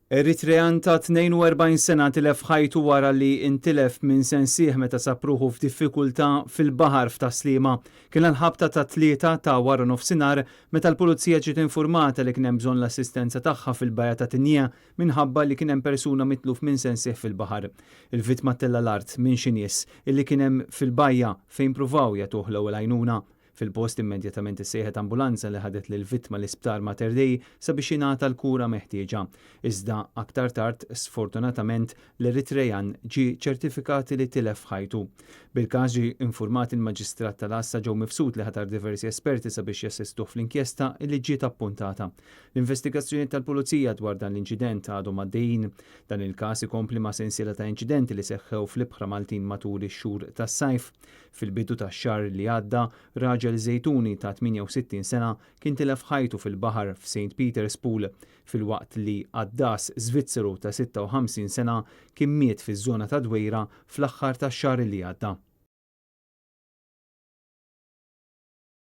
Eritrean ta' 42 sena tilef ħajtu wara li intilef minn sensih meta sab ruħu f'diffikultà fil-baħar f'Tas-Sliema. Kien għall-ħabta tat-tlieta ta' wara nofsinhar meta l-Pulizija ġiet infurmata li kien hemm bżonn l-assistenza tagħha fil-Bajja ta' Tinje minħabba li kien hemm persuna mitluf minn sensih fil-baħar. Il-vittma ttella' l-art minn xi nies illi kien hemm fil-bajja fejn pruvaw jagħtuh l-ewwel għajnuna. Fil-post immedjatament issejħet ambulanza li ħadet lill-vittma l-Isptar Mater Dei sabiex jingħata l-kura meħtieġa. Iżda aktar tard, sfortunatament, l-Eritrean ġie ċertifikat li tilef ħajtu. Bil-każ ġie infurmat il-Maġistrat tal-Għassa Joe Mifsud li ħatar diversi esperti sabiex jassistuh fl-inkjesta li ġiet appuntata. L-investigazzjonijiet tal-Pulizija dwar dan l-inċident għadhom għaddejjin. Dan il-każ ikompli ma' sensiela ta' inċidenti li seħħew fl-ibħra Maltin matul ix-xhur tas-sajf. Fil-bidu tax-xahar li għadda, raġel Żejtuni ta' 68 sena kien tilef ħajtu fil-baħar f'Saint Peter's Pool, filwaqt li għaddas Svizzeru ta' 56 sena kien miet fiż-żona ta' Dwejra fl-aħħar tax-xahar li għadda.